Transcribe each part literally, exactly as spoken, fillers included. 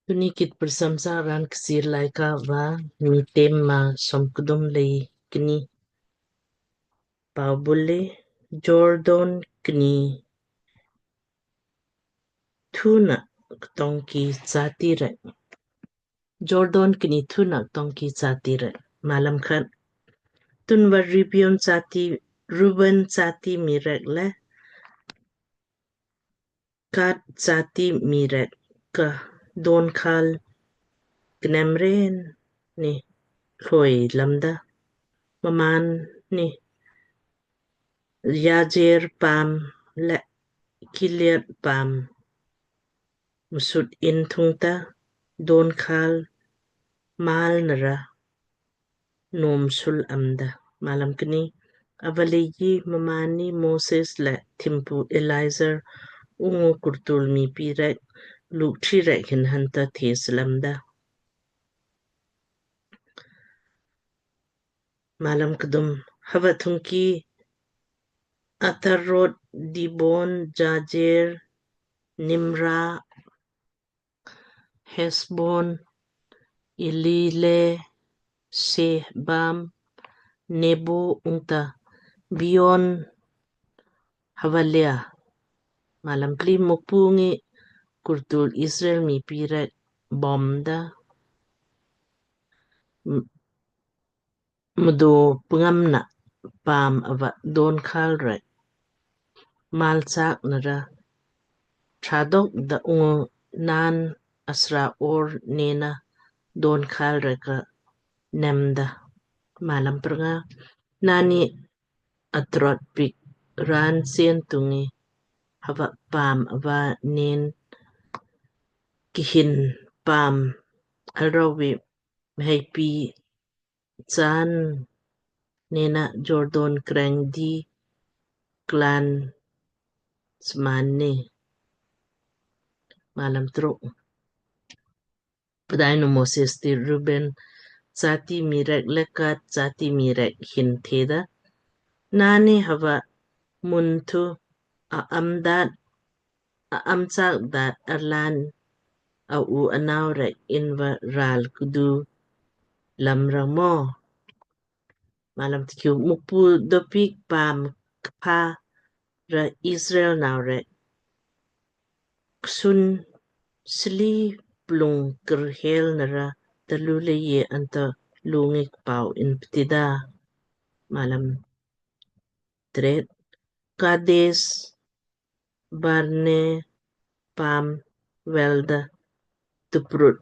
Tuni kit prsamsa raan Kchiir Laaika va Miitem maa somkdum lei kni. Pau bule Jordan kni thuna ktong ki chati rek. Jordan kni thuna ktong ki chati rek. Malam khat. Tunva Ruben chati, Ruben chati mii rek le Gad chati mii rek ka donkhal knemren ni hloi lamda. Mmaan ni Yajer paam le Gilead paam msut in thungta donkhal mal nara nom sul amda. Malam kni. Ava leiji mmaanni Moses le thimpu Eleazar ungu kurtul mii pi rek lukthi rek hin hanta the slamda. Malam kdum. Hava thungki Atarot, Dibon, Jajer, Nimra, Hesbon, Eleale, Sebam, Nebo ungta Beon Havilah. Malam pli. Mukpu ngi kurtul Israel mii pi rek bomda mdo pngamna paam ava donkhal rek malchak nara thadok da ungu naan asra or nena donkhal rek ka nemda. Malam prnga. Naanni Atarot pik raan sen thungki hava paam ava nen kihin paam alrawi mheipi chaan nena Jordan kreng di klan smaanni. Malam truk. Pdainu Moses ti Ruben chati mii rek le Gad chati mii rek hin theda, naanni hava mun thu a am daat a am chak daat arlaan a u anao rek inva ral kudu lam rang mo? Malam tikhiu. Mukpu dopik paam kpha ra Israel nao rek ksun sli plung kerhel nara talu leiji anta lungi kpau in ptida. Malam tret. Kades Barne paam velda tuprut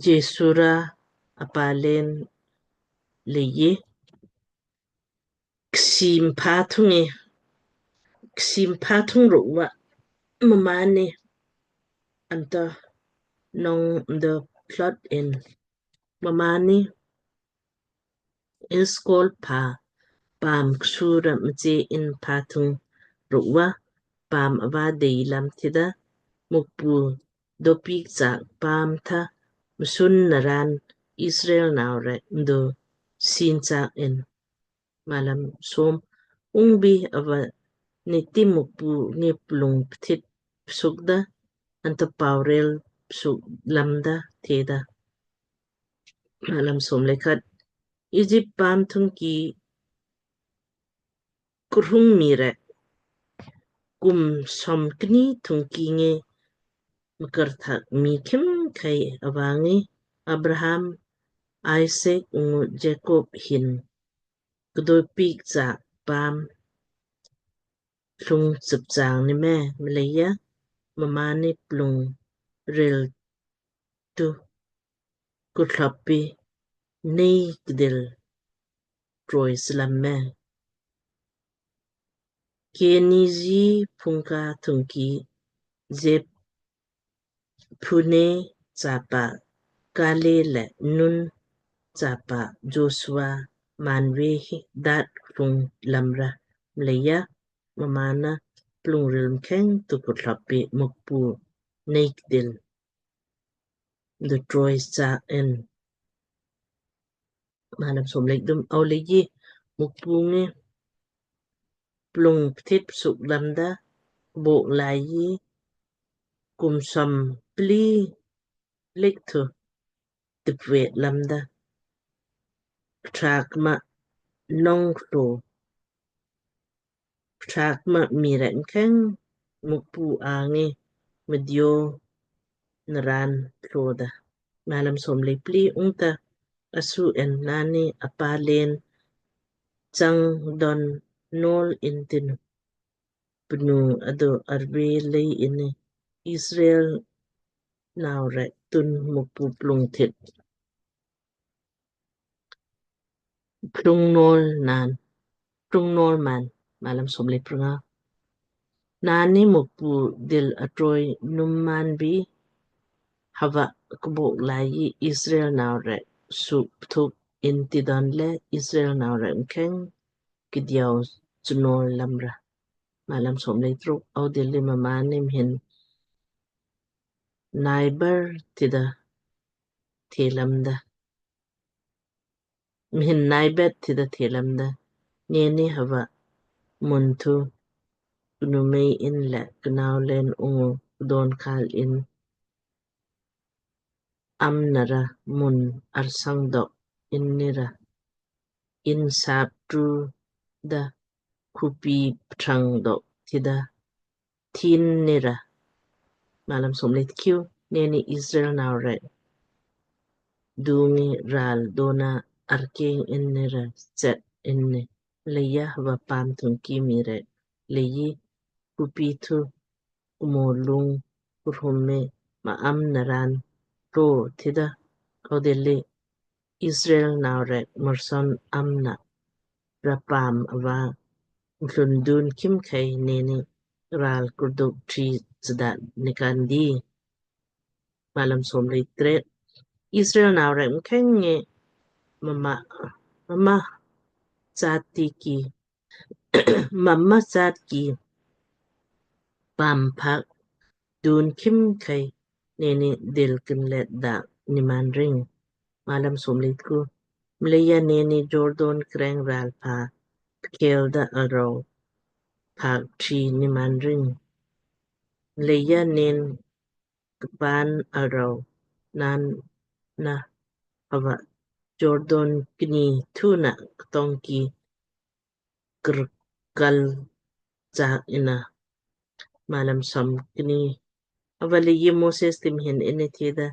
Jesura apalen leiji ksim pha thungi ksim pha thung rukva mmaanni anta nong mdo plot in mmaanni Eskol pha paam ksura mche in pha thung rukva paam ava dei lam thida Mukpu dopik chak paam tha msun naraan Israel nao rek mdo sin chak in. Malam som. Ungbi ava niti Mukpu ngi plung pthit psukda anta paurel psuk lamda theda. Malam som le khat. Egypt paam thungki kurhung mii rek kum som kni thungki ngi mkarthak mii khimkhei ava ngi Abraham, Isaac ungu Jacob hin kdopik chak paam lung chupchang ni me mleija mmaanni plung ril tu kuthlap pi nei kdil troi slam me. Keniji phungka thungki Jep Phune chapa Kale le Nun chapa Joshua manve hi daat lung lamra mleija mmaanna plung ril mkheng tu kuthlap pi Mukpu nei kdil du troi sa en. Malam som le kdum. Au leiji Mukpu ngi plung pthit psuk lamda bok laiji kum som pli lik thu tipvet lamda, ptrak ma nong tlo, ptrak ma mii rek mkheng Mukpu angi mdio naran tlo da. Malam som lei pli. Ungta asu en nani apa len chang don nol intin pnu ado arve lei ini Israel nau rek tun Mukpu plung thit plung nol nan, plung nol man. Malam som lei prnga. Nani Mukpu dil atroi num man bi hava kbok lai Israel nau rek suk pthuk inti don le Israel nau rek mkheng kidiau chnol lamra. Malam som lei truk. Au dil lima man nim hin naibar tida the lamda. Mhin naibet tida the lamda. Neni hava mun thu knumei in le knau len ungu kdon kal in amnara mun arsang dok in nira in sap tru da kupi ptrang dok tida thin nira. Malam som lei tkiu. Neni Israel nau rek dungi ral dona arkeng in nira chet in ni. Leia hava pam thungki mii rek leiyi kupi thu kumo lung kurhum me ma am naran ro tida. Audilli Israel nau rek marson amna rapam ava mhlun dun khimkhei neni ral kurduk tri chdat nikandi. Malam som lei tret. Israel nau rek mkheng ngi mama, mama jati ki, mama jat ki pam phak dun khimkhei neni dil kinlet da niman ring. Malam som lei tku. Mleija neni Jordan kreng ral pha pkel da arau phak tri niman ring. Mleija nen kpan arau nan na hava Jordan kni thuna ktong ki krkal ja ina. Malam som kni. Avaleiji Moses ti mhin ini theda,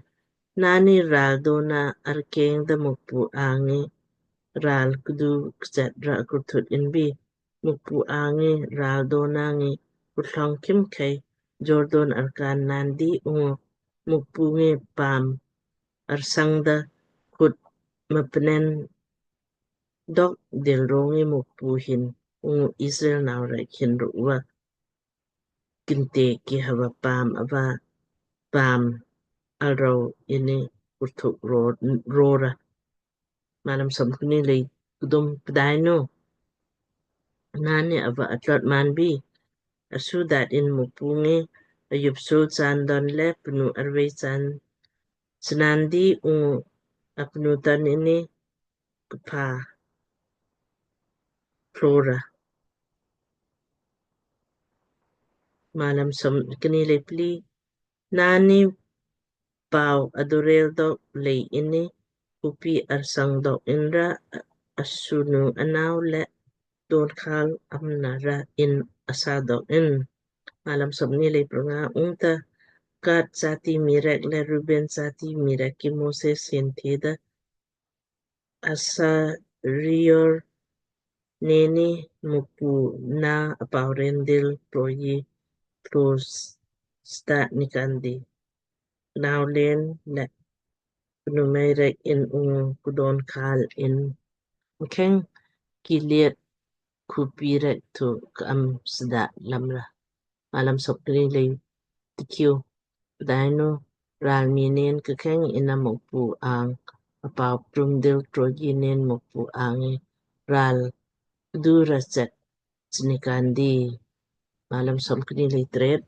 nani ral dona arkeng da Mukpu angi ral kdu kchat ra kurthut inbi. Mukpu angi ral dona ngi kutlong khimkhei Jordan arkan nandi ungu Mukpu ngi pam arsang da kut mapnen dok dil rongi Mukpu hin ungu Israel nau rek hin rukva kinte ki hava pam ava pam arau ini kurthuk ro, rora. Malam som kni lei kdum. Pdainu nani ava atlot manbi asu dat in Mukpu ngi ayup su chan don le pnu arve chan chnandi ungu apnu tan ini kpa plora. Malam som kni lei pli. Nani pau adurel dok lei ini kupi arsang dok inra asunu anau le don khal amna ra in asa dok in. Malam som kni lei prnga. Ungta Gad jati mii rek le Ruben jati mii rek ki Moses hin theda, asa rior neni Mukpu na apau rendil proyi pros sta nikandi. Nau len le pnumei rek in ungu kudon khal in mkheng Gilead kupi rek thu ka'am sda lamra. Malam som kni lei tkiu. Pdainu ral mii nen kkheng ina Mukpu ang apau prum dil troji nen Mukpu angi ral kdu ra chet snikandi. Malam som kni lei tret.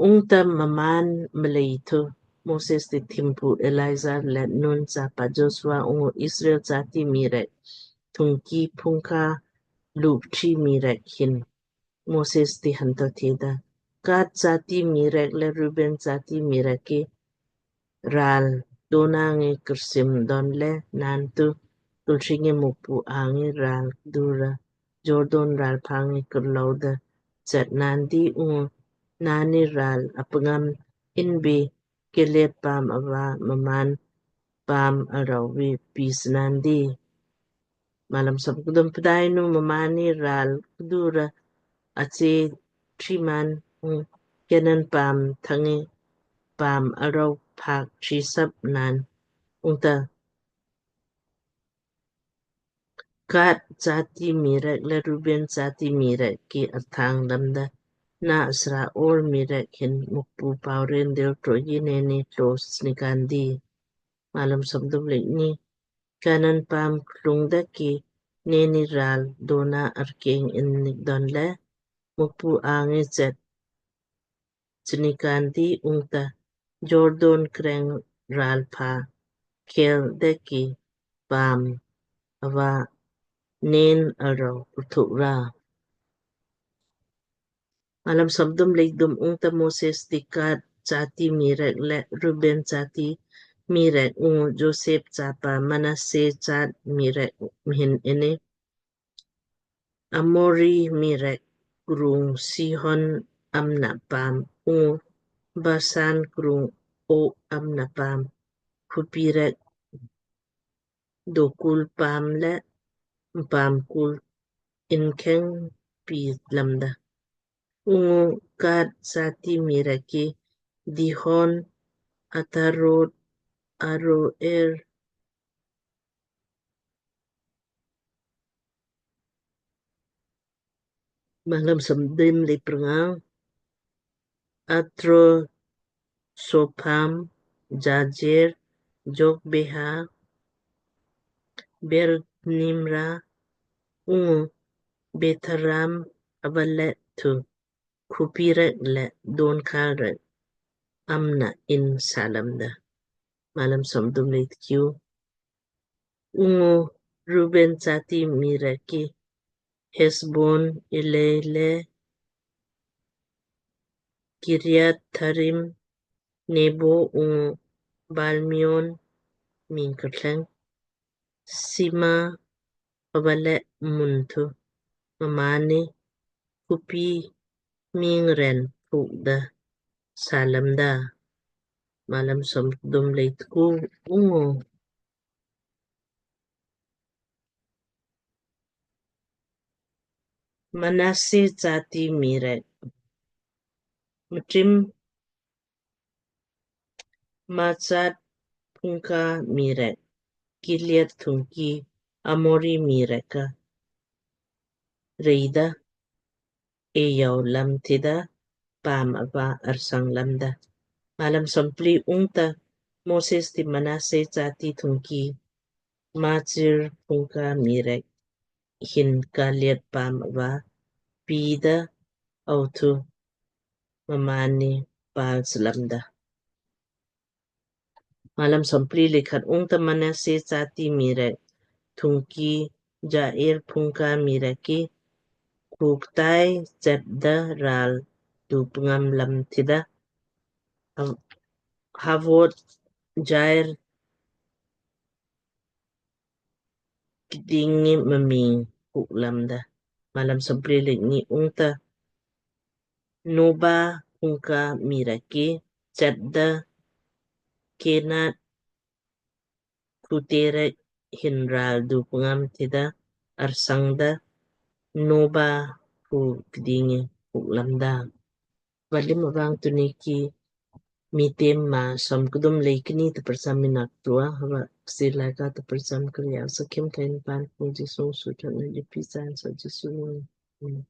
Ungta mmaan mlei thu Moses ti thimpu Eleazar le Nun chapa Joshua ungu Israel jati mii rek thungki phungka lup tri mii rek hin Moses ti hanta theda, Gad jati mii rek le Ruben jati mii rek ki ral dona ngi kursim don le naan tu kultringi Mukpu angi ral dura Jordan ral pangi kurlou da chat naan di ungu naanni ral apngam inbi Gilead paam ava mmaan paam arau vi piis naan di. Malam som kdum. Pdainu mmaanni ral kdura ache triman ungu Kenan paam thangi paam arau pak trisap naan ungta Gad jati mii rek le Ruben jati mii rek ki arthang lamda, na sra or mii rek hin Mukpu pauren del troji neni tlo snikan di. Malam som kdum le kni. Kenan paam klung da ki neni ral dona arkeng in nikdon le Mukpu angi chat chnikan di ungta Jordan kreng ral pa kel da ki paam ava nen arau kurthuk ra. Malam som kdum le kdum. Ungta Moses ti Gad jati mii rek le Ruben jati mii rek ungu Joseph chapa Manasseh jat mii rek mhin ini Amori mii rek krung Sihon amna paam ungu Basan krung Og amna paam khupi rek dokul paam le mpaam kul inkheng pi lamda. Ungu Gad jati mii rek ki Dibon, Atarot, Aroer, Malam som kdum le prnga. Atroth, Sopham, Jazer, Jogbeha, Beth-nimra, ungu Beth-haram ava le thu khupi rek le donkhal rek amna in salamda. Malam som kdum le tkiu. Ungu Ruben jati mii rek ki Hesbon, Eleale, Kiriath-jearim, Nebo ungu Baal-meon ming kurthleng, Sibma ava le mun thu mmaanni khupi ming ren puk da salamda. Malam som kdum le tku. Ungu Manasseh jati mii rek mtrim Machar phungka mii rek Gilead thungki Amori mii rek ka reida eyau lam tida paam ava arsang lamda. Malam som pli. Ungta Moses ti Manasseh jati thungki Machar phungka mii rek hin Gilead paam ava piida au thu mmaanni pal slamda. Malam som pli le khat. Ungta Manasseh jati mii rek thungki Jair phungka mii rek ki kuktai chetda ral du pngam lam tida Hav-, Havoth-jair kdingi mmiing puk lamda. Malam som pli le kni. Ungta Noba phungka mii rek ki chetda Kenath khuterek hin ral du pngam tida arsangda Noba phu kdingi puk lamda. Valim avang tuniki Miitem maa som kdum le kni ta prcham minak tua hava Kchiir Laaika ta prcham kriya sakhim kain pan pung Jisu sutun na jipi san sa Jisu ni.